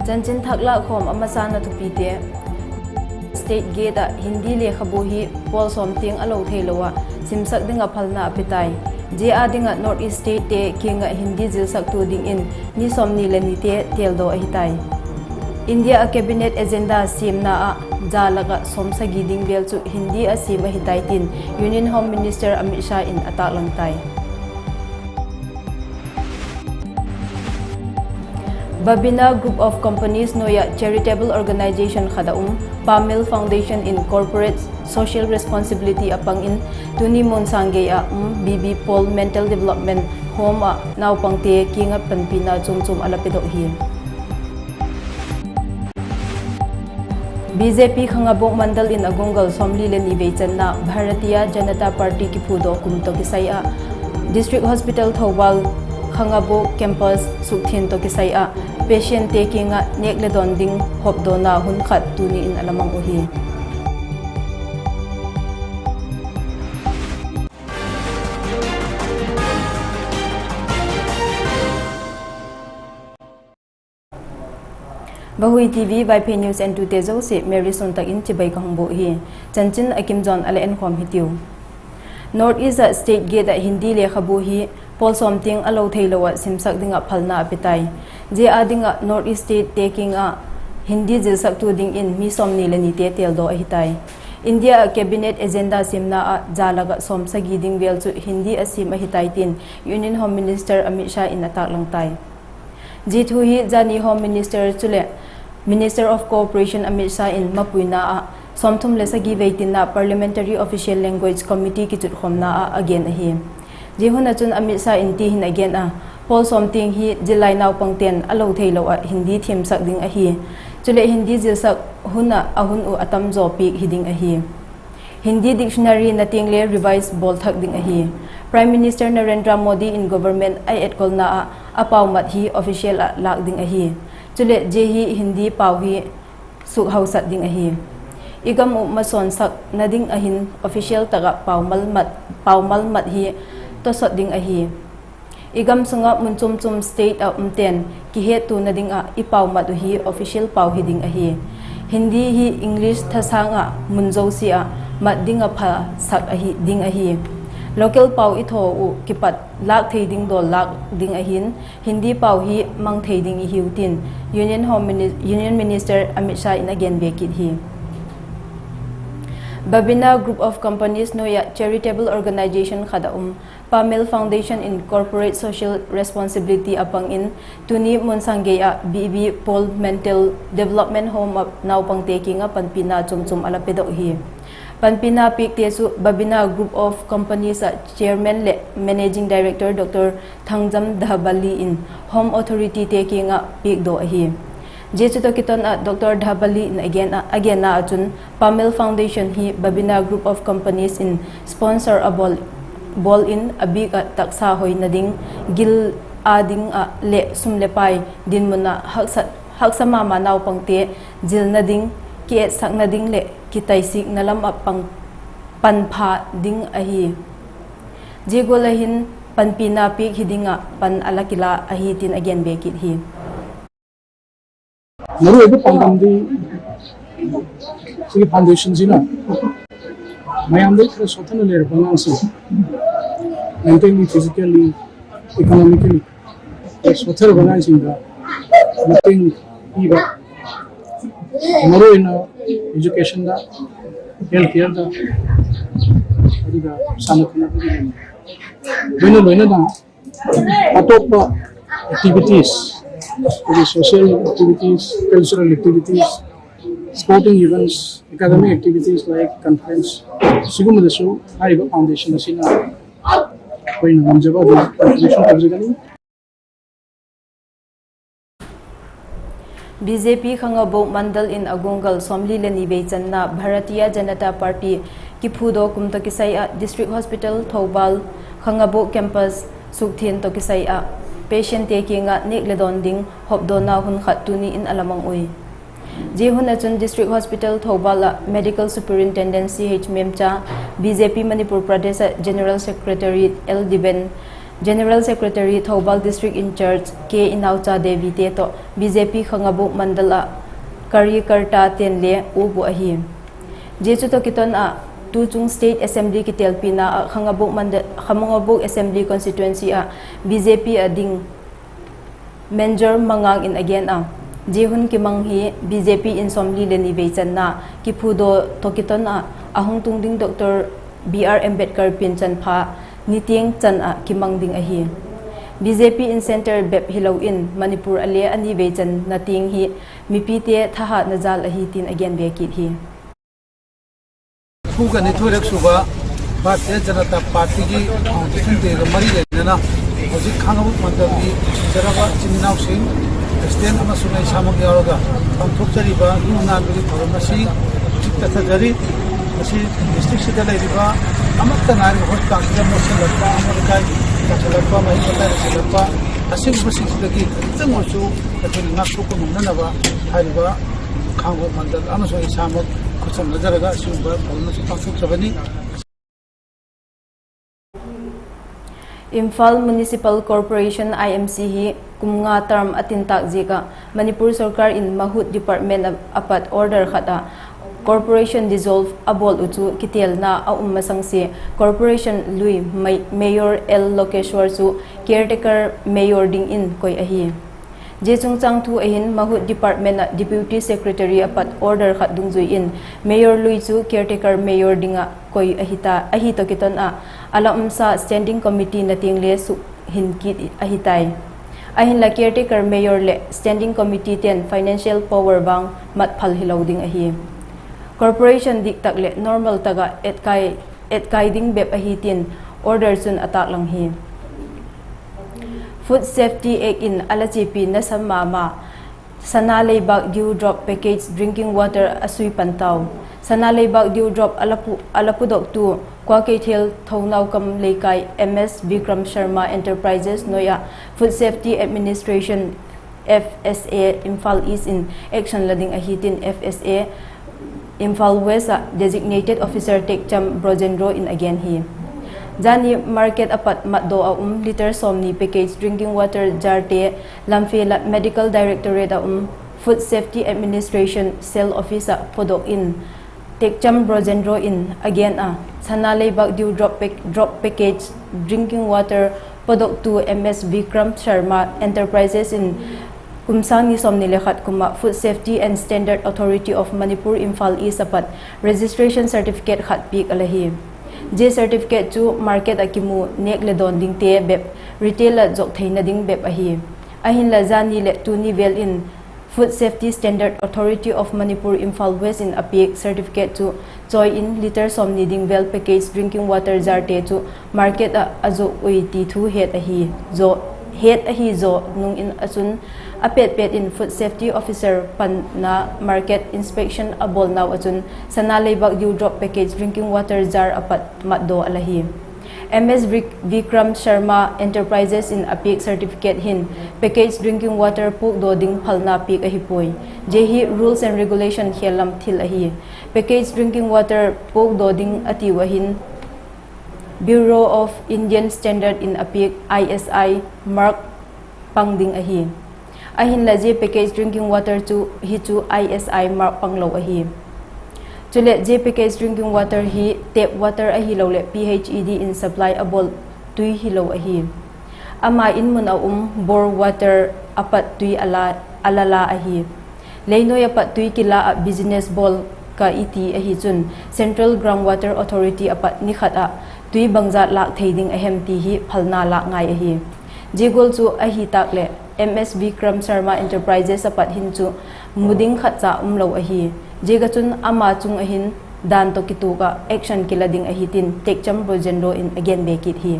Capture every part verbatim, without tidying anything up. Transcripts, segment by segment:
Chanchin thak lâkkhawm a masana thupite. State gate ah Hindi lekhabu hi pawl sawm tiang a lo theilo ah simsak ding ah phalna a pe tai. Zia â ding ah North East statete kiang ah Hindi zilsaktu dingin mi sawmni le nite têldaw ahi tai. India ah cabinet agenda siamna ah za lak ah sawmsagi ding vêl chu Hindi a siam ahi tai tin Union Home Minister Amit Shah in a tâklang tai. Babina Group of Companies nuai ah charitable organisation khat a um, Pamel Foundation in corporate social responsibility a pang in, tuni Muansang gei ah um B B Paul Mental Development Home ah naupangte kiang ah panpina chuam chuam a la pedok hi. B J P Khangabok Mandal in a guanggal sawmli le ni vei channa Bharatiya Janata Party kiphudaw kum tawh kisai ah, District Hospital Thoubal Khangabok Campus sukthiang tawh kisai ah, patientte kiang ah nêk le dawn ding hawmdawna hun khat tuni in a la mang uhi. Vahui T V Vaiphei News entute zosia Mary Suantak in chibai ka hung bûk hi. Chanchin a kim zawn a la enkhawm hitiu. North East ah state gate ah Hindi lekhabu hi pawl sawm tiang a lo theilo ah simsak ding ah phalna a pe tai. Zia â ding ah North East statete kiang ah Hindi zilsaktu dingin mi sawmni le nite têldaw ahi tai. India ah cabinet agenda siamna ah za lak ah sawmsagi ding vêl chu Hindi a siam ahi tai tin Union Home Minister Amit Shah in a tâklang tai. Zia thu hi zani Home Minister chuleh Minister of Cooperation Amit Shah in mapuina ah sawmthum le sagi vei tinna Parliamentary Official Language Committee kichutkhawmna ah a gen ahi. Zia hun ah chun Amit Shah in ti hin a gen a, pawl sawm tiang hi zillai naupangte'n a lo theilo ah Hindi thiamsak ding ahi. Chuleh Hindi zilsak hun ah a hun uh a tam zaw piak hi ding ahi. Hindi dictionary na tiang le revise bawl thak ding ahi. Prime Minister Narendra Modi in government a etkolna ah a paumat hi official ah lâk ding ahi. Chuleh zia hi Hindi pau hi sukhausat ding ahi. I gam uh masawnsak na ding ah hin official tak ah paumal mat, paumal mat hi tawsot ding ahi. I gam sung ah mun chuam chuam state ah umte'n kihettuana ding ah i paumat uh hi official pau hi ding ahi. Hindi hi English thasâng ah mun zosia ah mat ding ah phasak ahi, ding ahi. Local pau i thaw uh kipat lâk thei ding dawl lâk ding ahi'n, Hindi pau hi mang thei ding i hiu tin Union Home Mini-, Union Minister Amit Shah in a gen be kit hi. Babina Group of Companies nuai ah charitable organisation khat a um, Pamel Foundation in corporate social responsibility a pang in, tuni Muansang gei ah B B Paul Mental Development Home ah naupangte kiang ah panpina chuam chuam a la pedok hi. Panpina piakte chu Babina Group of Companies ah Chairman leh Managing Director Doctor Thangjam Dhabali in Home Authorityte kiang ah piakdaw ahi. Zia chu tawh kiton ah Doctor Dhabali in a gen ah, a genna ah chun Pamel Foundation hi Babina Group of Companies in sponsor a bawl, bawl in a bik ah taksa hoina ding, gil â ding ah leh sum le pai dinmun ah haksa, haksa ma ma naupangte zilna ding, kietsakna ding leh kitaisikna lam ah pang, panpha ding ahi. Zia gual ah hin panpina piak hi ding ah pan a la kila ahi tin a gen be kit hi. ꯃꯔꯨꯑꯣꯏꯕ ꯄꯥꯟꯗꯝꯗꯤ ꯑꯩꯈꯣꯏꯒꯤ foundation ꯁꯤꯅ ꯃꯌꯥꯝꯗꯒꯤ ꯈꯔ ꯁꯣꯠꯊꯅ ꯂꯩꯔꯕ ꯑꯉꯥꯡꯁꯤꯡ, mentally, physically, economically ꯈꯔ ꯁꯣꯠꯊꯔꯕ ꯑꯉꯥꯡꯁꯤꯡꯗ ꯃꯇꯦꯡ ꯄꯤꯕ, ꯃꯔꯨꯑꯣꯏꯅ educationꯗ, health careꯗ, ꯑꯗꯨꯒ ꯁꯥꯟꯅ ꯈꯣꯠꯅꯕꯒꯤ ꯂꯝꯗ꯫ ꯂꯣꯏꯅ ꯂꯣꯏꯅꯅ ꯑꯇꯣꯞꯄ activities, ꯑꯩꯈꯣꯏꯒꯤ social activities, cultural activities, sporting events, academic activities like conference, ꯁꯤꯒꯨꯝꯕꯗꯁꯨ ꯍꯥꯏꯔꯤꯕ foundation ꯑꯁꯤꯅ ꯑꯩꯈꯣꯏꯅ ꯉꯝꯖꯕ ꯑꯗꯨꯝ contribution ꯇꯧꯖꯒꯅꯤ꯫ B J P Khangabok Mandal in a guanggal sawmli le ni vei channa Bharatiya Janata Party kiphudaw kum tawh kisai ah District Hospital Thoubal Khangabok Campus sukthiang tawh kisai ah patientte kiang ah nêk le dawn ding hawmdawna hun khat tuni in a la mang ui. Zia hun ah chun District Hospital Thoubal ah Medical Superintendent C H Memcha, B J P Manipur Pradesh ah General Secretary L Diben, General Secretary Thoubal District in-charge K Inaocha Devi te tawh B J P Khangabok Mandal ah karyakarta ten le uap uh ahi. Zia chu tawh kiton ah, tuchung State Assembly kitelpina ah Khangabok Mandal, Khangabok Assembly Constituency ah B J P ah ding Manjor Mangang in a gen a, zia hun kimang hi B J P in sawmli le ni vei channa kiphudaw tawh kiton ah a hung tung ding Doctor B R Ambedkar pianchanpha ni tiang chan ah kimang ding ahi. B J P in centre bep hilo in Manipur a le a ni vei channa tiang hi mipite thahatna jal ahi tin a gen be kit hi. ꯀꯨꯟꯅꯤꯊꯣꯏꯔꯛ ꯁꯨꯕ ꯚꯥꯔꯇꯤꯌ ꯖꯅꯇꯥ ꯄꯥꯔꯇꯤꯒꯤ ꯐꯥꯎꯟꯗꯦꯁꯟ ꯗꯦꯒ ꯃꯔꯤ ꯂꯩꯅꯅ ꯍꯧꯖꯤꯛ ꯈꯥꯡꯉꯕꯣꯛ ꯃꯟꯗꯜꯒꯤ ꯅꯨꯡꯁꯤꯖꯔꯕ ꯏꯆꯤꯟ ꯏꯅꯥꯎꯁꯤꯡ, ꯄ꯭ꯔꯦꯁꯤꯗꯦꯟꯠ ꯑꯃꯁꯨꯡ ꯑꯩ ꯏꯁꯥꯃꯛ ꯌꯥꯎꯔꯒ ꯄꯥꯡꯊꯣꯛꯆꯔꯤꯕ ꯂꯨ ꯅꯥꯟꯕꯒꯤ ꯊꯧꯔꯝ ꯑꯁꯤ ꯍꯧꯖꯤꯛ ꯆꯠꯊꯖꯔꯤ꯫ ꯃꯁꯤ ꯗꯤꯁꯇ꯭ꯔꯤꯛꯁꯤꯗ ꯂꯩꯔꯤꯕ ꯑꯃꯠꯇ ꯉꯥꯏꯔꯕ ꯍꯣꯁꯄꯤꯇꯥꯜꯁꯤꯗ ꯃꯣꯠꯁꯤꯜꯂꯛꯄ, ꯑꯃꯣꯠ ꯑꯀꯥꯏ ꯇꯥꯁꯤꯜꯂꯛꯄ, ꯃꯍꯤꯛ ꯃꯇꯥꯏ ꯂꯩꯁꯤꯜꯂꯛꯄ, ꯑꯁꯤꯒꯨꯝꯕꯁꯤꯡꯁꯤꯗꯒꯤ ꯈꯤꯇꯪ ꯑꯣꯏꯔꯁꯨ ꯑꯩꯈꯣꯏꯅ ꯉꯥꯛꯊꯣꯛꯄ ꯉꯝꯅꯅꯕ ꯍꯥꯏꯔꯤꯕ ꯈꯥꯡꯉꯕꯣꯛ ꯃꯟꯗꯜ ꯑꯃꯁꯨꯡ ꯑꯩ ꯏꯁꯥꯃꯛ ꯈꯨꯠꯁꯝꯅꯖꯔꯒ ꯑꯁꯤꯒꯨꯝꯕ ꯊꯧꯔꯝ ꯑꯁꯤ ꯄꯥꯡꯊꯣꯛꯆꯕꯅꯤ꯫ Imphal Municipal Corporation, I M C, hi kum nga term a tintâk ziak ah Manipur sorkar in Mahut Department a, a pat order khat ah corporation dissolve a bawl uh chu kitêlna a um masangsia, corporation lui Mayor L Lokeshwar chu caretaker mayor dingin koi ahi. Zia chungchâng thu ahin Mahut Department ah Deputy Secretary a pat order khat dungzui in Mayor lui chu caretaker mayor ding ah koi ahi ta, ahi tawh kiton ah, a la umsa standing committee na tiang le sukhin kit ahi tai. Ahinla caretaker mayor leh standing committee ten financial power vang mat phal hilo ding ahi. Corporation dik tak leh normal tak ah etkai, etkai ding bep ahi tin order chun a tâklang hi. Food Safety Act in a la chiapi nasa ma ma Sana Leibak Dew Drop Packaged Drinking Water a sui pan tau. Sana Leibak Dew Drop a la pu, a la pudoktu Kwakeithel Thounaokam Leikai M S Vikram Sharma Enterprises nuai ah Food Safety Administration, F S A, Imphal East in action la ding ahi tin F S A Imphal West ah Designated Officer Tekcham Brojendro in a gen hi. Zani market a pat matdaw a um litre sawmni packaged drinking water jarte Lamphel ah Medical Directorate a um Food Safety Administration Cell Office ah pawdok in, Tekcham Brojendro in a gen a, Sana Leibak Dew Drop pack, Drop Packaged Drinking Water pawdoktu M S Vikram Sharma Enterprises in kum sâng ni sawmni le khat kum ah Food Safety and Standard Authority of Manipur Imphal East a pat registration certificate khat piak a la hi. Zia certificate chu market ah kimu nêk le dawn dingte bep retail ah zuak theina ding bep ahi. Ahinla zani leh tuni vel in Food Safety Standard Authority of Manipur Imphal West in a piak certificate chu chawi in litre sawmni ding vel packaged drinking water jarte chu market ah a zuak ui ti thu het ahi zaw, het ahi zaw nung in a chun a pet pet in Food Safety Officer panna market inspection a bawlnau ah chun Sana Leibak Dew Drop packaged drinking water jar a pat matdaw a la hi. M S Vik-, Vikram Sharma Enterprises in a piak certificate hin packaged drinking water puakdaw ding phalna piak ahi puai. Zia hi rules and regulation khêl lam thil ahi. Packaged drinking water puakdaw ding a tiu ahin Bureau of Indian Standard in a piak I S I mark pang ding ahi. Ahinla zia packaged drinking water chu, hi chu I S I mark panglo ahi. Chuleh zia packaged drinking water hi tap water ahiloleh P H E D in supply a bawl tui hilo ahi. Ama in mun a um bore water a pat tui a la, a la la ahi. Leinuai a pat tui kila ah business bawl ka i ti ahi chun Central Groundwater Authority a pat ni khat ah tui bangjat lâk thei ding a hem ti hi phalna lâk ngai ahi. Zia gual chu ahi tâk leh M S Vikram Sharma Enterprises a pat hin chu mu ding khatcha umlo ahi. Ziak ah chun ama chung ah hin dan tawh kituak ah action kila ding ahi tin Tekcham Brojendro in a gen be kit hi.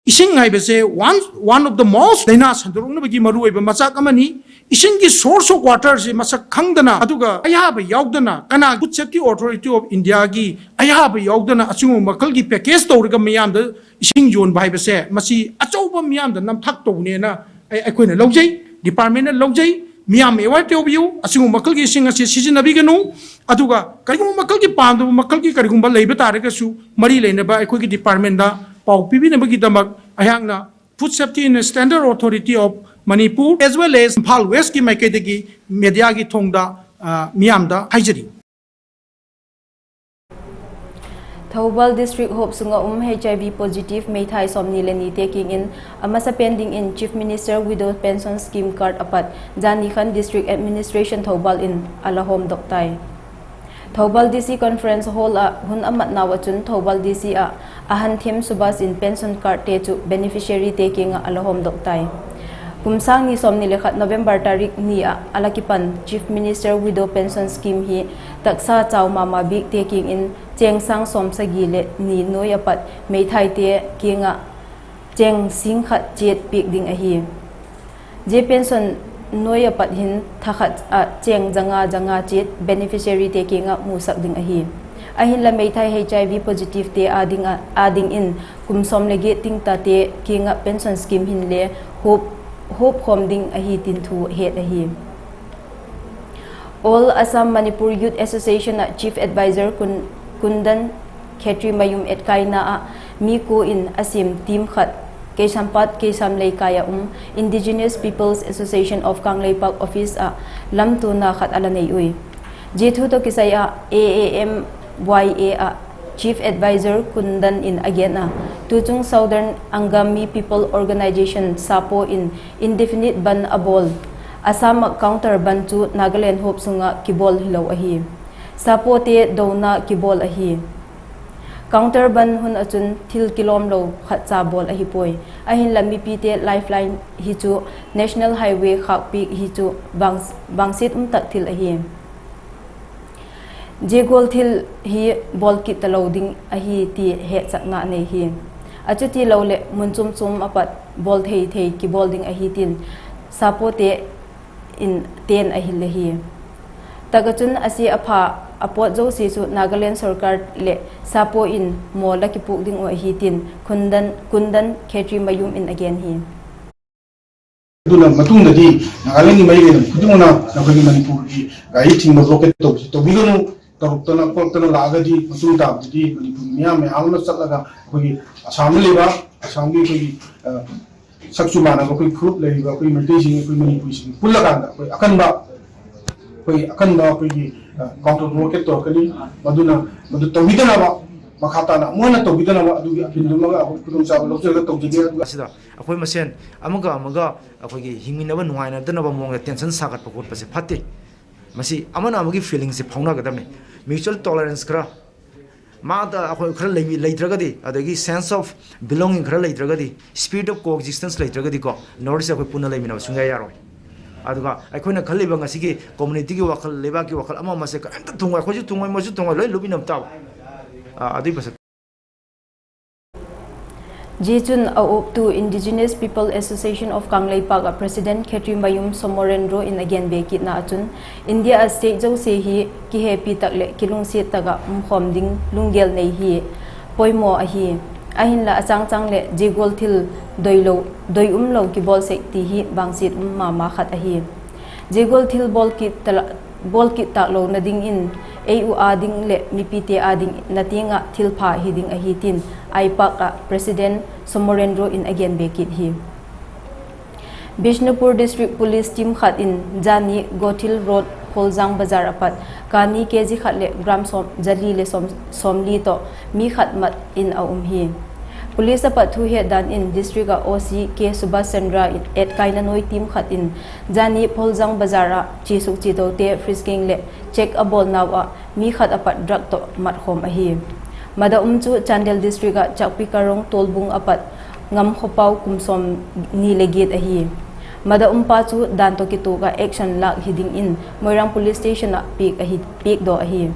ꯏꯁꯤꯡ ꯍꯥꯏꯕꯁꯦ one, one of the most ꯂꯥꯏꯅꯥ ꯁꯟꯗꯣꯔꯛꯅꯕꯒꯤ ꯃꯔꯨꯑꯣꯏꯕ ꯃꯆꯥꯛ ꯑꯃꯅꯤ꯫ ꯏꯁꯤꯡꯒꯤ source of waterꯁꯤ ꯃꯁꯛ ꯈꯪꯗꯅ, ꯑꯗꯨꯒ ꯑꯌꯥꯕ ꯌꯥꯎꯗꯅ, ꯀꯅꯥ Food Safety Authority of Indiaꯒꯤ ꯑꯌꯥꯕ ꯌꯥꯎꯗꯅ ꯑꯁꯤꯒꯨꯝꯕ ꯃꯈꯜꯒꯤ package ꯇꯧꯔꯒ ꯃꯤꯌꯥꯝꯗ ꯏꯁꯤꯡ ꯌꯣꯟꯕ ꯍꯥꯏꯕꯁꯦ, ꯃꯁꯤ ꯑꯆꯧꯕ ꯃꯤꯌꯥꯝꯗ ꯅꯝꯊꯥꯛ ꯇꯧꯕꯅꯦꯅ ꯑꯩ, ꯑꯩꯈꯣꯏꯅ ꯂꯧꯖꯩ, departmentꯅ ꯂꯧꯖꯩ꯫ ꯃꯤꯌꯥꯝ aware ꯇꯧꯕꯤꯌꯨ, ꯑꯁꯤꯒꯨꯝꯕ ꯃꯈꯜꯒꯤ ꯏꯁꯤꯡ ꯑꯁꯤ ꯁꯤꯖꯤꯟꯅꯕꯤꯒꯅꯨ꯫ ꯑꯗꯨꯒ ꯀꯔꯤꯒꯨꯝꯕ ꯃꯈꯜꯒꯤ ꯄꯥꯝꯗꯕ ꯃꯈꯜꯒꯤ ꯀꯔꯤꯒꯨꯝꯕ ꯂꯩꯕ ꯇꯥꯔꯒꯁꯨ, ꯃꯔꯤ ꯂꯩꯅꯕ ꯑꯩꯈꯣꯏꯒꯤ departmentꯗ ꯄꯥꯎ ꯄꯤꯕꯤꯅꯕꯒꯤꯗꯃꯛ ꯑꯩꯍꯥꯛꯅ Food Safety and Standard Authority of Manipur as well as Imphal ꯋꯦꯁꯀꯤ ꯃꯥꯏꯀꯩꯗꯒꯤ ꯃꯦꯗꯤꯌꯥꯒꯤ ꯊꯣꯡꯗ, ꯑ, ꯃꯤꯌꯥꯝꯗ ꯍꯥꯏꯖꯔꯤ꯫ Thoubal District hopsung ah um HIV positive meithai sawmni le nite kiang in a masapen dingin Chief Minister Widow Pension Scheme card a pat zani khan District Administration Thoubal in a la hawmdok tai. Thoubal DC Conference Hall ah hun a matnau ah chun Thoubal DC ah a hanthem Subhas in pension cardte chu beneficiaryte kiang ah a la hawmdok tai. Kum sâng ni sawmni le khat November tarik ni ah a la kipan Chief Minister Widow Pension Scheme hi taksa chau ma ma bikte kiang in chêng sâng sawmsagi leh ni nuai a pat meithaite kiang ah chêng sîng khat chiat piak ding ahi. Zia pension nuai a pat hin tha khat ah chêng zanga zanga chiat beneficiaryte kiang ah musak ding ahi. Ahinla meithai HIV positivete â dingin kum sawm le giat ting tate kiang ah pension scheme hinle hawp, hawpkhawm ding ahi tin thu het ahi. All Assam Manipur Youth Association ah Chief Advisor Kun-, Kundan Khetrimayum etkaina ah mi kua in a siam team khat Keisampat Keisam Leikai ah um Indigenous Peoples Association of Kangleipak office ah lamtuana khat a la nei ui. Zia thu tawh kisai ah A A M Y A ah Chief Advisor Kundan in a gen a, tuchung Southern Angami People Organisation, SAPO in indefinite bandh a bawl Assam ah counter bandh chu Nagaland huap sung ah kibawl hilo ahi. SAPOte dona kibawl ahi. Counter bandh hun ah chun thil kilawmlo khatcha bawl ahi puai. Ahinla mipite lifeline hi chu National Highway khâkpiak hi chu bangsiat um tak thil ahi. Zia gual thil hi bawl kit talo ding ahi ti hetsakna nei hi. A chutiloleh mun chuam chuam a pat bawl thei thei kibawl ding ahi tin SAPOte in ten a hil ahi. Tak ah chun a sia a pha a pawt zosia chu Nagaland sorkar leh SAPO in maw la kipuak ding uh ahi tin Kundan Khetrimayum in a gen hi. ꯑꯗꯨꯅ ꯃꯇꯨꯡꯗꯗꯤ ꯅꯥꯒꯥꯂꯦꯟꯒꯤ ꯃꯥꯏꯀꯩꯗ ꯈꯨꯗꯤꯡꯃꯛꯅ ꯅꯈꯣꯏꯒꯤ ꯃꯅꯤꯄꯨꯔꯒꯤ ꯒꯥꯔꯤ ꯊꯤꯡꯕ ꯕ꯭ꯂꯣꯀꯦꯠ ꯇꯧꯕꯁꯤ ꯇꯧꯕꯤꯒꯅꯨ꯫ ꯇꯧꯔꯛꯇꯅ ꯈꯣꯠꯇꯅ ꯂꯥꯛꯑꯒꯗꯤ ꯃꯇꯨꯡ ꯇꯥꯕꯗꯗꯤ ꯃꯅꯤꯄꯨꯔꯒꯤ ꯃꯤꯌꯥꯝ ꯃꯌꯥꯝ ꯑꯃ ꯆꯠꯂꯒ ꯑꯩꯈꯣꯏꯒꯤ ꯑꯁꯥꯝꯗ ꯂꯩꯕ, ꯑꯁꯥꯝꯒꯤ ꯑꯩꯈꯣꯏꯒꯤ, ꯑ, ꯁꯛꯁꯨ ꯃꯥꯟꯅꯕ ꯑꯩꯈꯣꯏ ꯐꯨꯔꯨꯞ ꯂꯩꯔꯤꯕ ꯑꯩꯈꯣꯏ ꯃꯩꯇꯩꯁꯤꯡ, ꯑꯩꯈꯣꯏ ꯃꯅꯤꯄꯨꯔꯤꯁꯤꯡ ꯄꯨꯜꯂꯀꯥꯟꯗ ꯑꯩꯈꯣꯏ ꯑꯀꯟꯕ, ꯑꯩꯈꯣꯏ ꯑꯀꯟꯕ ꯑꯩꯈꯣꯏꯒꯤ, ꯑ, ꯀꯥꯎꯟꯇꯔ ꯕ꯭ꯂꯣꯀꯦꯠ ꯇꯧꯔꯛꯀꯅꯤ꯫ ꯃꯗꯨꯅ ꯃꯗꯨ ꯇꯧꯕꯤꯗꯅꯕ, ꯃꯈꯥ ꯇꯥꯅ ꯑꯃꯨꯛ ꯍꯟꯅ ꯇꯧꯕꯤꯗꯅꯕ ꯑꯗꯨꯒꯤ ꯑꯄꯤꯜꯗꯨꯃꯒ ꯑꯩꯈꯣꯏ ꯈꯨꯗꯣꯡꯆꯥꯕ ꯂꯧꯖꯔꯒ ꯇꯧꯖꯒꯦ꯫ ꯑꯗꯨꯒ ꯑꯁꯤꯗ ꯑꯩꯈꯣꯏ ꯃꯁꯦꯟ ꯑꯃꯒ ꯑꯃꯒ ꯑꯩꯈꯣꯏꯒꯤ ꯍꯤꯡꯃꯤꯟꯅꯕ ꯅꯨꯡꯉꯥꯏꯅꯗꯅꯕ ꯃꯑꯣꯡꯗ tension ꯁꯥꯒꯠꯄ ꯈꯣꯠꯄꯁꯦ ꯐꯠꯇꯦ꯫ ꯃꯁꯤ ꯑꯃꯅ ꯑꯃꯒꯤ feelingꯁꯦ ꯐꯥꯎꯅꯒꯗꯕꯅꯤ꯫ Mutual tolerance ꯈꯔ ꯃꯥꯗ ꯑꯩꯈꯣꯏ ꯈꯔ ꯂꯩ-, ꯂꯩꯇ꯭ꯔꯒꯗꯤ, ꯑꯗꯒꯤ sense of belonging ꯈꯔ ꯂꯩꯇ꯭ꯔꯒꯗꯤ, spirit of coexistence ꯂꯩꯇ꯭ꯔꯒꯗꯤꯀꯣ, North East ꯑꯩꯈꯣꯏ ꯄꯨꯟꯅ ꯂꯩꯃꯤꯟꯅꯕ ꯁꯨꯡꯌꯥ ꯌꯥꯔꯣꯏ꯫ ꯑꯗꯨꯒ ꯑꯩꯈꯣꯏꯅ ꯈꯜꯂꯤꯕ ꯉꯁꯤꯒꯤ communityꯒꯤ ꯋꯥꯈꯜ, ꯂꯩꯕꯥꯛꯀꯤ ꯋꯥꯈꯜ ꯑꯃ ꯑꯃꯁꯦ ꯀꯔꯤꯝꯇ ꯊꯨꯡꯉꯣꯏ, ꯑꯩꯈꯣꯏꯁꯨ ꯊꯨꯡꯉꯣꯏ, ꯃꯣꯏꯁꯨ ꯊꯨꯡꯉꯣꯏ, ꯂꯣꯏ ꯂꯨꯞꯃꯤꯟꯅꯕ ꯇꯥꯕ꯫ ꯑ, ꯑꯗꯨꯏ ꯃꯁꯛ꯫ Zia chun a uap tu Indigenous People Association of Kangleipak ah President Khetrimayum Somorenro in a gen be kitna ah chun, India ah state zosia hi kihepi tak leh kilungsiat tak ah umkhawm ding lunggel nei hi poimaw ahi. Ahinla a changchang leh zia gual thil doi umlo kibawl sek ti hi bangsiat um ma ma khat ahi. Zia gual thil bawl kit ta-, bawl kit tâk lona dingin ei u â ding leh mipite â ding na tiang ah thilpha hi ding ahi tin IPAK ah President Somorenro in a gen be kit hi. Bishnupur District Police team khat in zani Gothil Road Pholjang Bazar ah pat kani kg khat leh gram sawm, zali le sawm, sawmli tawh mi khat mat in a um hi. Police a pat thu het dan in district ah OC K Subhash Chandra in etkaina nuai team khat in zani Pholjang Bazar ah chia suk chia tote frisking leh check a bawlnau ah mi khat a pat drug tawh matkhawm ahi. Mada um chu Chandel District ah Chakpikarong Tolbung a pat Ngamkhopau kum sawmni le giat ahi. Mada umpa chu dan tawh kituak ah action lâk hi dingin Moirang Police Station ah piak ahi, piakdaw ahi.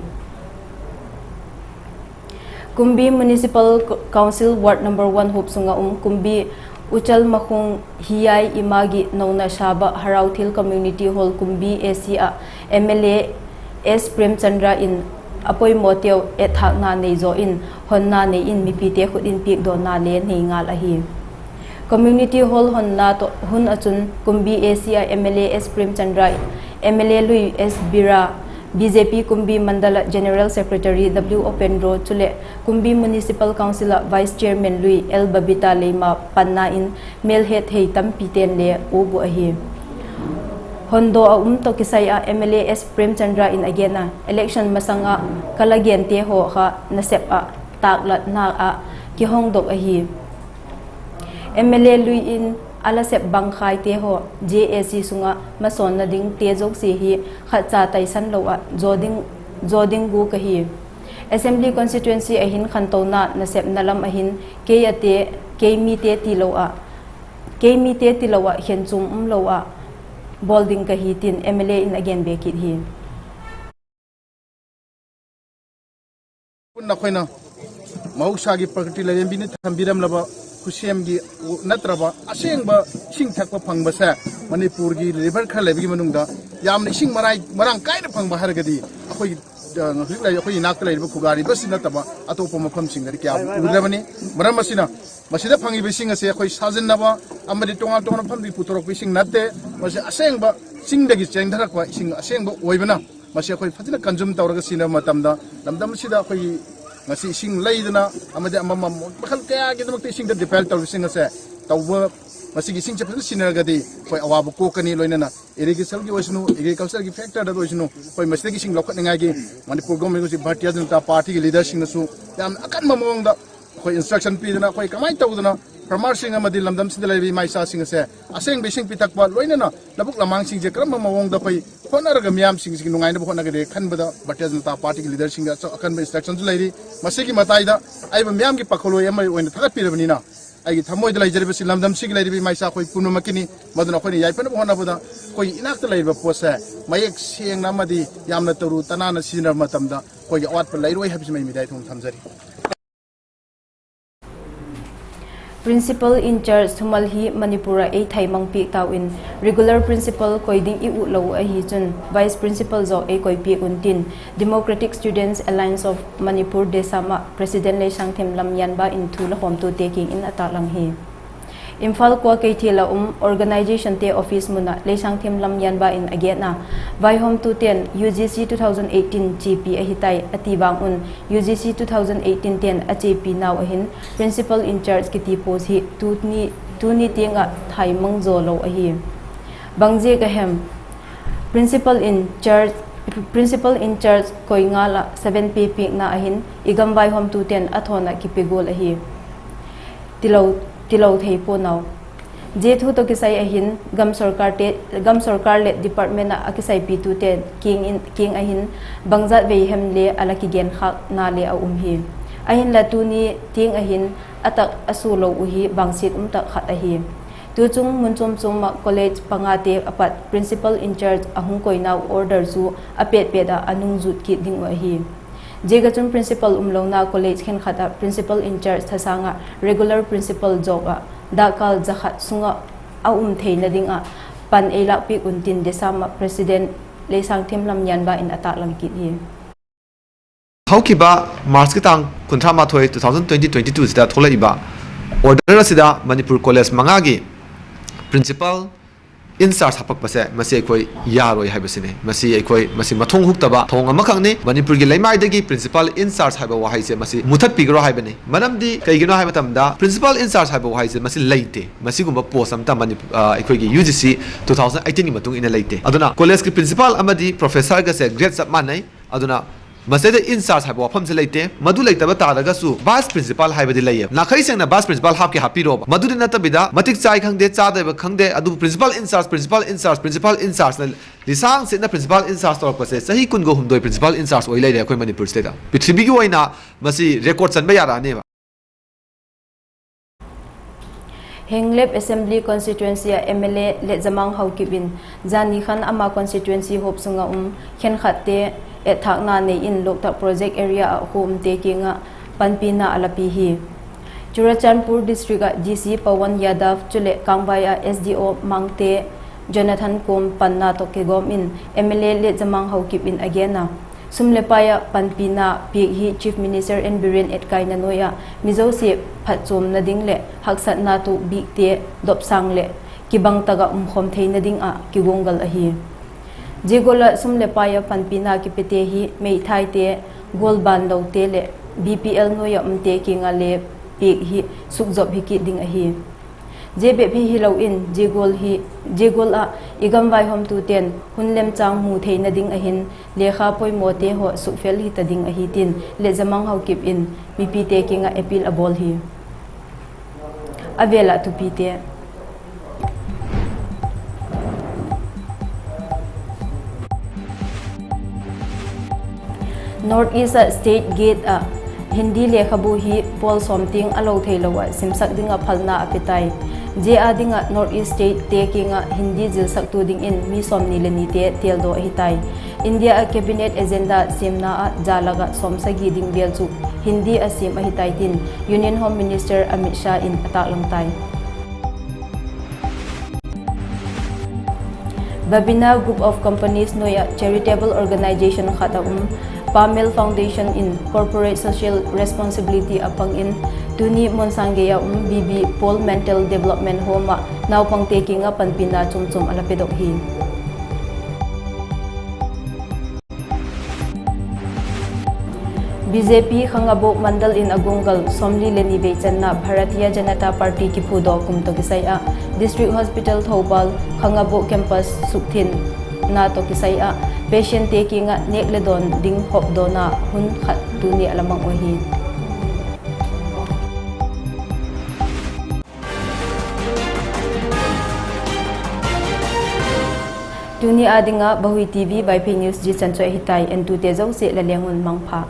Kumbi Municipal Council Ward number one huap sung ah um Kumbi Uchal Makhung Hiai Imagi Nona Shaba Harauthil Community Hall Kumbi AC ah MLA S Premchandra in a poimawteu etthâkna nei zaw in honna nei in mipite khut in piakdawna le nei ngal ahi. Community Hall honna tawh hun ah chun Kumbi AC ah MLA S Premchandra, MLA lui S Bira, B J P Kumbi Mandal ah General Secretary W Openro chuleh Kumbi Municipal Council ah Vice Chairman lui L Babita Leima panna in mêlhet thei tampite'n le uap uh ahi. Hondaw ah um tawh kisai ah M L A S Premchandra in a gen a, election masang ah ka la gente haw kha nasep ah tâklatna ah kihongdok ahi. M L A lui in a la sep bangkhaite haw J A C sung ah masawnna dingte zosia hi khatcha taisan lo ah zaw ding, zaw ding gua ka hi. Assembly constituency ah hin khantona nasepna lam ah hin kei ate, kei mite tilo ah, kei mite tilo ah khenchuam umlo ah bawl ding ka hi tin M L A in a gen be kit hi. ꯄꯨꯟꯅ ꯑꯩꯈꯣꯏꯅ ꯃꯍꯧꯁꯥꯒꯤ ꯄ꯭ꯔꯀ꯭ꯔꯤꯇꯤꯅ ꯂꯦꯝꯕꯤꯅ ꯊꯝꯕꯤꯔꯝꯂꯕ ꯈꯨꯠꯁꯦꯝꯒꯤ ꯅꯠꯇ꯭ꯔꯕ ꯑꯁꯦꯡꯕ ꯏꯁꯤꯡ ꯊꯛꯄ ꯐꯪꯕꯁꯦ ꯃꯅꯤꯄꯨꯔꯒꯤ ꯔꯤꯚꯔ ꯈꯔ ꯂꯩꯕꯒꯤ ꯃꯅꯨꯡꯗ ꯌꯥꯝꯅ ꯏꯁꯤꯡ ꯃꯔꯥꯏ ꯃꯔꯥꯡ ꯀꯥꯏꯅ ꯐꯪꯕ ꯍꯥꯏꯔꯒꯗꯤ ꯑꯩꯈꯣꯏꯒꯤ, ꯑ, ꯍꯧꯖꯤꯛ ꯂꯩꯔꯤꯕ ꯑꯩꯈꯣꯏꯒꯤ ꯏꯅꯥꯛꯇ ꯂꯩꯔꯤꯕ ꯈꯨꯒꯥ ꯔꯤꯚꯔꯁꯤ ꯅꯠꯇꯕ ꯑꯇꯣꯞꯄ ꯃꯐꯝꯁꯤꯡꯗꯗꯤ ꯀꯌꯥ ꯎꯗ꯭ꯔꯕꯅꯤ꯫ ꯃꯔꯝ ꯑꯁꯤꯅ ꯃꯁꯤꯗ ꯐꯪꯉꯤꯕ ꯏꯁꯤꯡ ꯑꯁꯦ ꯑꯩꯈꯣꯏ ꯁꯥꯖꯤꯟꯅꯕ ꯑꯃꯗꯤ ꯇꯣꯉꯥꯟ ꯇꯣꯉꯥꯟꯕ ꯃꯐꯝꯗꯒꯤ ꯄꯨꯊꯣꯔꯛꯄ ꯏꯁꯤꯡ ꯅꯠꯇꯦ꯫ ꯃꯁꯤ ꯑꯁꯦꯡꯕ ꯆꯤꯡꯗꯒꯤ ꯆꯦꯟꯊꯔꯛꯄ ꯏꯁꯤꯡ ꯑꯁꯦꯡꯕ ꯑꯣꯏꯕꯅ ꯃꯁꯤ ꯑꯩꯈꯣꯏ ꯐꯖꯅ consume ꯇꯧꯔꯒ ꯁꯤꯖꯤꯟꯅꯕ ꯃꯇꯝꯗ ꯂꯝꯗꯝ ꯑꯁꯤꯗ ꯑꯩꯈꯣꯏꯒꯤ ꯉꯁꯤ ꯏꯁꯤꯡ ꯂꯩꯗꯅ ꯑꯃꯗꯤ ꯑꯃꯃꯝ ꯃꯈꯜ ꯀꯌꯥꯒꯤꯗꯃꯛꯇ ꯏꯁꯤꯡꯗ depend ꯇꯧꯔꯤꯕꯁꯤꯡ ꯑꯁꯦ ꯇꯧꯕ, ꯃꯁꯤꯒꯤ ꯏꯁꯤꯡꯁꯦ ꯐꯖꯅ ꯁꯤꯖꯤꯟꯅꯔꯒꯗꯤ ꯑꯩꯈꯣꯏ ꯑꯋꯥꯕ ꯀꯣꯛꯀꯅꯤ꯫ ꯂꯣꯏꯅꯅ irrigation ꯒꯤ ꯑꯣꯏꯁꯅꯨ, agriculture ꯒꯤ factor ꯗ ꯑꯣꯏꯁꯅꯨ, ꯑꯩꯈꯣꯏ ꯃꯁꯤꯗꯒꯤ ꯏꯁꯤꯡ ꯂꯧꯈꯠꯅꯤꯡꯉꯥꯏꯒꯤ ꯃꯅꯤꯄꯨꯔ government ꯍꯧꯖꯤꯛ ꯚꯥꯔꯇꯤꯌ ꯖꯅꯇꯥ ꯄꯥꯔꯇꯤꯒꯤ leader ꯁꯤꯡꯅꯁꯨ ꯌꯥꯝꯅ ꯑꯀꯟꯕ ꯃꯑꯣꯡꯗ ꯑꯩꯈꯣꯏ instruction ꯄꯤꯗꯅ ꯑꯩꯈꯣꯏ ꯀꯃꯥꯏꯅ ꯇꯧꯗꯅ farmer ꯁꯤꯡ ꯑꯃꯗꯤ ꯂꯝꯗꯝꯁꯤꯗ ꯂꯩꯔꯤꯕ ꯏꯃꯥ ꯏꯆꯥꯁꯤꯡ ꯑꯁꯦ ꯑꯁꯦꯡꯕ ꯏꯁꯤꯡ ꯄꯤꯊꯛꯄ, ꯂꯣꯏꯅꯅ ꯂꯧꯕꯨꯛ ꯂꯝꯍꯥꯡꯁꯤꯡꯁꯦ ꯀꯔꯝꯕ ꯃꯑꯣꯡꯗ ꯑꯩꯈꯣꯏ ꯍꯣꯠꯅꯔꯒ ꯃꯤꯌꯥꯝꯁꯤꯡꯁꯤꯒꯤ ꯅꯨꯡꯉꯥꯏꯅꯕ ꯍꯣꯠꯅꯒꯗꯒꯦ ꯈꯟꯕꯗ ꯚꯥꯔꯇꯤꯌ ꯖꯅꯇꯥ ꯄꯥꯔꯇꯤꯒꯤ leader ꯁꯤꯡꯒꯤ ꯑꯆꯧ-, ꯑꯀꯟꯕ instruction ꯁꯨ ꯂꯩꯔꯤ꯫ ꯃꯁꯤꯒꯤ ꯃꯇꯥꯏꯗ ꯑꯩꯕꯨ ꯃꯤꯌꯥꯝꯒꯤ ꯄꯥꯈꯜꯂꯣꯏ ꯑꯃ ꯑꯣꯏꯅ ꯊꯥꯒꯠꯄꯤꯔꯕꯅꯤꯅ ꯑꯩꯒꯤ ꯊꯃꯣꯏꯗ ꯂꯩꯖꯔꯤꯕꯁꯤ ꯂꯝꯗꯝꯁꯤꯒꯤ ꯂꯩꯔꯤꯕ ꯏꯃꯥ ꯏꯆꯥ ꯑꯩꯈꯣꯏ ꯄꯨꯝꯅꯃꯛꯀꯤꯅꯤ꯫ ꯃꯗꯨꯅ ꯑꯩꯈꯣꯏꯅ ꯌꯥꯏꯐꯅꯕ ꯍꯣꯠꯅꯕꯗ ꯑꯩꯈꯣꯏꯒꯤ ꯏꯅꯥꯛꯇ ꯂꯩꯔꯤꯕ ꯄꯣꯠꯁꯦ ꯃꯌꯦꯛ ꯁꯦꯡꯅ ꯑꯃꯗꯤ ꯌꯥꯝꯅ ꯇꯔꯨ ꯇꯅꯥꯟꯅ ꯁꯤꯖꯤꯟꯅꯕ ꯃꯇꯝꯗ ꯑꯩꯈꯣꯏꯒꯤ ꯑꯋꯥꯠꯄ ꯂꯩꯔꯣꯏ ꯍꯥꯏꯕꯁꯤꯃ ꯑꯩ ꯃꯤꯗꯥꯏ ꯊꯣꯡ ꯊꯝꯖꯔꯤ꯫ Principal in charge ꯊꯨꯃꯜ ꯍꯤ ꯃꯅꯤꯄꯨꯔ ꯑ ꯑꯩ ꯊꯥꯏꯃꯪ ꯄꯤꯛ ꯇꯥꯎ in, regular principal ꯀꯣꯏꯗꯤꯡ ꯏ ꯎꯠꯂꯧ ꯑꯍꯤ ꯆꯨꯟ vice principal ꯖꯣ ꯑꯩ ꯀꯣꯏ ꯄꯤꯛ ꯎꯟ ꯇꯤꯟ Democratic Students Alliance of Manipur ꯗꯦꯁꯥꯃ president ꯂꯩꯁꯥꯡꯊꯦꯝ ꯂꯝꯌꯥꯟꯕ in ꯊꯨ ꯂꯍꯣꯝ ꯇꯨ ꯇꯦꯛꯀꯤꯡ in ꯑꯇꯥꯛ ꯂꯪ ꯍꯤ꯫ ꯏꯝꯐꯥꯜ ꯀ꯭ꯋꯥ ꯀꯩꯊꯦꯜ ꯑ ꯎꯝ organization ꯇꯦ office ꯃꯨꯅ ꯂꯩꯁꯥꯡꯊꯦꯝ ꯂꯝꯌꯥꯟꯕ in ꯑꯒꯦꯠꯅ ꯚꯥꯏꯍꯣꯝ to ten U G C two thousand eighteen ꯆꯦꯄꯤ ꯑꯍꯤ ꯇꯥꯏ ꯑꯇꯤ ꯕꯥꯡ ꯎꯟ U G C two thousand eighteen ten ꯑꯆꯦꯄꯤ ꯅꯥꯎ ꯑꯍꯤꯟ principal in charge ꯀꯤꯇꯤ post ꯍꯤ ꯇꯨ ꯅꯤ, ꯇꯨ ꯅꯤ ꯇꯦꯡ ꯑ ꯊꯥꯏ ꯃꯪ ꯖꯣ ꯂꯧ ꯑꯍꯤ꯫ ꯕꯪꯖꯦ ꯀꯍꯦꯝ principal in charge, principal in charge ꯀꯣꯏ ꯉꯥꯜ ꯑ seven ꯄꯦ ꯄꯤꯛꯅ ꯑꯍꯤꯟ ꯏꯒꯝ ꯚꯥꯏꯍꯣꯝ ꯇꯨ ꯇꯦꯟ ꯑꯊꯣꯟ ꯑ ꯀꯤꯄꯤꯒꯣꯜ ꯑꯍꯤ꯫ ꯇꯤꯂꯧ, ꯇꯤꯂꯧ ꯊꯩ ꯄꯣꯅꯧ꯫ ꯖꯦ ꯊꯨ ꯇꯣ ꯀꯤꯁꯥꯏ ꯑꯍꯤꯟ, ꯒꯝ ꯁꯔꯀꯥꯔ ꯇꯦ, ꯒꯝ ꯁꯔꯀꯥꯔ ꯂꯦ department ꯑ ꯀꯤꯁꯥꯏ ꯄꯤ ꯇꯨ ꯇꯦ ꯀꯤꯡ ꯏꯟ, ꯀꯤꯡ ꯑꯍꯤꯟ, ꯕꯪꯖꯥꯠ ꯚꯩ ꯍꯦꯝ ꯂꯦ ꯑꯂ ꯀꯤꯒꯦꯟ ꯈꯥꯛ ꯅꯥ ꯂꯦ ꯑ ꯎꯝ ꯍꯤ꯫ ꯑꯍꯤꯟ ꯂ ꯇꯨ ꯅꯤ ꯇꯤꯡ ꯑꯍꯤꯟ, ꯑꯇꯛ ꯑꯁꯨ ꯂꯧ ꯎ ꯍꯤ, ꯕꯪꯁꯤꯠ ꯎꯝ ꯇꯛ ꯈꯠ ꯑꯍꯤ꯫ ꯇꯨ ꯆꯨꯡ ꯃꯨꯟ ꯆꯨꯝ ꯆꯨꯝ ꯃ college ꯄꯉꯥ ꯇꯦ ꯑꯄꯠ principal in charge ꯑꯍꯨꯝ ꯀꯣꯏꯅꯥꯎ order ꯆꯨ ꯑꯄꯦꯠ ꯄꯦꯠ ꯑ ꯑꯅꯨꯡ ꯖꯨꯠ ꯀꯤꯠ ꯗꯤꯡ ꯎ ꯑꯍꯤ꯫ ꯖꯦꯒ ꯆꯨꯝ principal ꯎꯝ ꯂꯧꯅ college ꯈꯦꯟ ꯈꯠ ꯑ principal in charge ꯊꯁꯥꯡ ꯑ regular principal ꯖꯣꯛ ꯑ ꯗꯥꯛ ꯀꯥꯜ ꯖꯈꯠ ꯁꯨꯡ ꯑ ꯑ ꯎꯝ ꯊꯦꯡꯅ ꯗꯤꯡ ꯑ ꯄꯟ ꯑꯩ ꯂꯥꯛ ꯄꯤꯛ ꯎꯟ ꯇꯤꯟ ꯗꯦꯁꯥꯝ ꯑ president ꯂꯩꯁꯥꯡꯊꯦꯝ ꯂꯝꯌꯥꯟꯕ in ꯑꯇꯥꯛ ꯂꯪ ꯀꯤꯠ ꯍꯤ꯫ ꯍꯧꯈꯤꯕ March ꯀꯤ ꯇꯥꯡ ꯀꯨꯟꯊ꯭ꯔꯥ ꯃꯥꯊꯣꯏ, two thousand twenty, twenty-two ꯁꯤꯗ ꯊꯣꯛꯂꯛꯏꯕ order ꯑꯁꯤꯗ ꯃꯅꯤꯄꯨꯔ college ꯃꯉꯥꯒꯤ principal in charge ꯍꯥꯄꯛꯄꯁꯦ ꯃꯁꯤ ꯑꯩꯈꯣꯏ ꯌꯥꯔꯣꯏ ꯍꯥꯏꯕꯁꯤꯅꯤ꯫ ꯃꯁꯤ ꯑꯩꯈꯣꯏ, ꯃꯁꯤ ꯃꯊꯣꯡ ꯍꯨꯛꯇꯕ ꯊꯧꯑꯣꯡ ꯑꯃꯈꯛꯅꯤ꯫ ꯃꯅꯤꯄꯨꯔꯒꯤ ꯂꯩꯃꯥꯏꯗꯒꯤ principal in charge ꯍꯥꯏꯕ ꯋꯥꯍꯩꯁꯦ ꯃꯁꯤ ꯃꯨꯊꯠꯄꯤꯈ꯭ꯔꯣ ꯍꯥꯏꯕꯅꯤ꯫ ꯃꯔꯝꯗꯤ ꯀꯩꯒꯤꯅꯣ ꯍꯥꯏꯕ ꯃꯇꯝꯗ principal in charge ꯍꯥꯏꯕ ꯋꯥꯍꯩꯁꯦ ꯃꯁꯤ ꯂꯩꯇꯦ꯫ ꯃꯁꯤꯒꯨꯝꯕ post ꯑꯃꯠꯇ ꯃꯅꯤꯄꯨꯔ, ꯑ, ꯑꯩꯈꯣꯏꯒꯤ U G C two thousand eighteen ꯒꯤ ꯃꯇꯨꯡ ꯏꯟꯅ ꯂꯩꯇꯦ꯫ ꯑꯗꯨꯅ college ꯀꯤ principal ꯑꯃꯗꯤ professor ꯒꯁꯦ grade ꯆꯞ ꯃꯥꯟꯅꯩ꯫ ꯑꯗꯨꯅ ꯃꯁꯤꯗ in charge ꯍꯥꯏꯕ ꯋꯥꯐꯝꯁꯦ ꯂꯩꯇꯦ꯫ ꯃꯗꯨ ꯂꯩꯇꯕ ꯇꯥꯔꯒꯁꯨ vice principal ꯍꯥꯏꯕꯗꯤ ꯂꯩꯌꯦ꯫ ꯅꯥꯈꯩ ꯁꯦꯡꯅ vice principal ꯍꯥꯞꯀꯦ ꯍꯥꯞꯄꯤꯔꯣꯕ꯫ ꯃꯗꯨꯗꯤ ꯅꯠꯇꯕꯤꯗ ꯃꯇꯤꯛ ꯆꯥꯏ ꯈꯪꯗꯦ, ꯆꯥꯗꯕ ꯈꯪꯗꯦ, ꯑꯗꯨꯕꯨ principal in charge, principal in charge, principal in charge ꯅ ꯂꯤꯁꯥꯡ ꯁꯤꯠꯅ principal in charge ꯇꯧꯔꯛꯄꯁꯦ ꯆꯍꯤ ꯀꯨꯟꯒ ꯍꯨꯝꯗꯣꯏ principal in charge ꯑꯣꯏ ꯂꯩꯔꯦ ꯑꯩꯈꯣꯏ ꯃꯅꯤꯄꯨꯔꯁꯤꯗ꯫ ꯄ꯭ꯔꯤꯊꯤꯕꯤꯒꯤ ꯑꯣꯏꯅ ꯃꯁꯤ record ꯆꯟꯕ ꯌꯥꯔꯛꯑꯅꯦꯕ꯫ ꯍꯦꯡꯂꯦꯞ Assembly Constituency uh M L A ꯂꯦꯠꯖꯃꯥꯡ ꯍꯧꯀꯤꯞ ꯏꯟ ꯖꯥꯅꯤ ꯈꯟ ꯑꯃ constituency ꯍꯣꯞ ꯁꯨꯡ ꯑ ꯎꯝ ꯈꯦꯟꯈꯠꯇꯦ ꯑꯦꯠꯊꯥꯛꯅ ꯅꯩ ꯏꯟ ꯂꯣꯛꯇꯥꯛ project area ꯑ ꯍꯣꯝ ꯇꯦ ꯀꯤꯡ ꯑ ꯄꯟꯄꯤꯅ ꯑ ꯂꯄꯤ ꯍꯤ꯫ ꯆꯨꯔꯆꯥꯟꯄꯨꯔ district ꯑ D C Pawan Yadav ꯆꯨꯂꯦ ꯀꯥꯡꯕꯥꯏ ꯑ S D O ꯃꯥꯡꯇꯦ Jonathan ꯀꯣꯝ ꯄꯟꯅ ꯇꯣꯛꯀꯦꯒꯣꯝ ꯏꯟ M L A ꯂꯦꯠꯖꯃꯥꯡ ꯍꯧꯀꯤꯞ ꯏꯟ ꯑꯒꯦꯟꯅ ꯁꯨꯝ ꯂꯦ ꯄꯥꯏ ꯑ ꯄꯟꯄꯤꯅ ꯄꯤꯛ ꯍꯤ꯫ Chief Minister N Biren ꯑꯦꯠꯀꯥꯏꯅ ꯅꯣꯏ ꯑ ꯃꯤꯖꯧꯁꯦ ꯐꯠꯆꯣꯝꯅ ꯗꯤꯡ ꯂꯦ ꯍꯛꯁꯠꯅ ꯇꯣꯛ ꯕꯤꯛꯇꯦ ꯗꯣꯞꯁꯥꯡ ꯂꯦ ꯀꯤꯕꯪ ꯇꯒ ꯎꯝꯈꯣꯝ ꯊꯩꯅ ꯗꯤꯡ ꯑ ꯀꯤꯒꯣꯡꯒꯜ ꯑꯍꯤ꯫ Zia gual ah sum leh pai ah panpina kipete hi meithaite, gual ban lote leh B P L nuai ah umte kiang ah le piak hi sukzop hi kit ding ahi. Zia bep hi hilo in, zia gual ah i gam vaihawmtute'n hun lemchâng mu theina ding ahin, lekha poimawte haw sukfel hita ding ahi tin Letza Mang Haokip in mipite kiang ah appeal a bawl hi. A vêl ah thupite. North East ah State Gate ah Hindi lekhabu hi pawl sawm tiang a lo theilo ah simsak ding ah phalna a pe tai. Zia â ding ah North East statete kiang ah Hindi zilsaktu dingin mi sawmni le nite têldaw ahi tai. India ah cabinet agenda siamna ah za lak ah sawmsagi ding vêl chu Hindi a siam ahi tai tin Union Home Minister Amit Shah in a taklang tai. Babina Group of Companies nuai ah charitable organisation khat a um Pamel Foundation in corporate social responsibility a pang in tuni Monsang gei a um B B Paul Mental Development Home ah naupangte kiang ah panpina chuamchuam a la pedok hi. B J P Khangabok Mandal in a guanggal sawmli le ni vei channa Bharatiya Janata Party kiphudaw kum tawh kisai ah District Hospital Thoubal Khangabok campus sukthinna tawh kisai ah patientte kiang ah nêk le dawn ding hawmdawna hun khat tuni a la mang uh ahi. Tuni â ding ah Vahui T V Vaiphei News zia chan chu ahi tai, entute zosia la leng un mangpha.